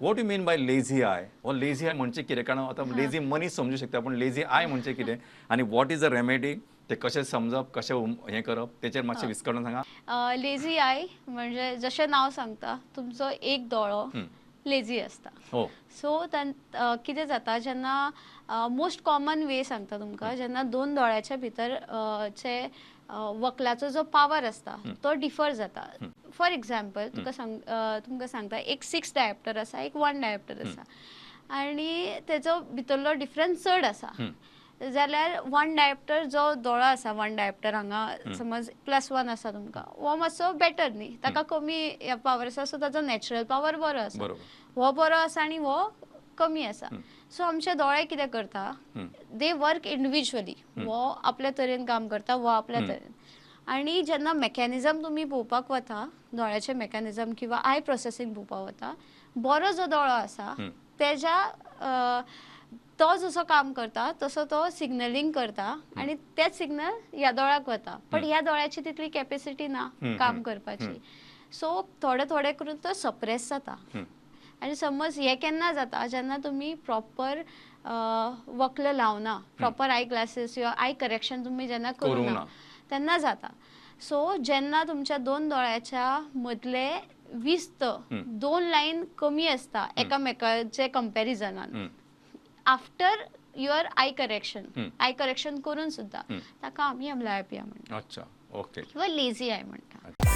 What you mean by lazy eye? हो lazy I म्हणजे कितें? कारण आतां लेझी मनीस समजू शकता, पूण लेझी I म्हणजे कितें आनी what is a remedy, ते कशें समजप, कशें हें करप, तेचेर मातशें विस्कटून सांगा. लेझी I म्हणजे जशें नांव सांगता, तुमचो एक दोळो लेझी आसता. सो कितें जाता जेन्ना, मोस्ट कॉमन वे सांगता तुमकां, जेन्ना दोन दोळ्याच्या भितर चे वक्लाचो जो पावर आसता तो डिफर जाता. फॉर एग्जाम्पल तुका सांग, तुमकां सांगता, एक 6 डायप्टर आसा, एक 1 डायप्टर आसा आनी तेजो भितरलो डिफरन्स चड आसा जाल्यार 1 डायप्टर जो दोळो आसा, 1 डायप्टर हांगा समज +1 आसा तुमकां, हो मातसो बेटर न्ही, ताका कमी पावर आसा, सो ताजो नॅचरल पावर बरो आसा, हो बरो आसा आनी हो कमी आसा. सो आमचे दोळे कितें करता, they work individually, हो आपल्या तरेन काम करता, हो आपल्या तरेन. आनी जेन्ना मॅकॅनिजम तुमी पळोवपाक वता, दोळ्याचें मॅकॅनिजम किंवा I processing पळोवपाक वता, बरो जो दोळो आसा तेज्या तो जसो काम करता तसो तो सिग्नलिंग करता आनी तेच सिग्नल ह्या दोळ्याक वता, पण ह्या दोळ्याची तितली कॅपेसिटी ना काम करपाची. सो थोडे थोडे करून तो सप्रेस जाता. आनी समज हें केन्ना जाता, जेन्ना तुमी प्रॉपर वक्ल लावना, प्रॉपर I glasses किंवा I correction तुमी जेन्ना करूना तेन्ना जाता. सो जेन्ना तुमच्या दोन दोळ्याच्या मदले 20 2 लायन कमी आसता एकामेकाचे कंपॅरिजनान, after your eye correction, eye correction करून सुद्धा ताका आमी एम्ब्लायोपिया म्हणटा. अच्छा, ओके. किंवा लेझी I म्हणटा.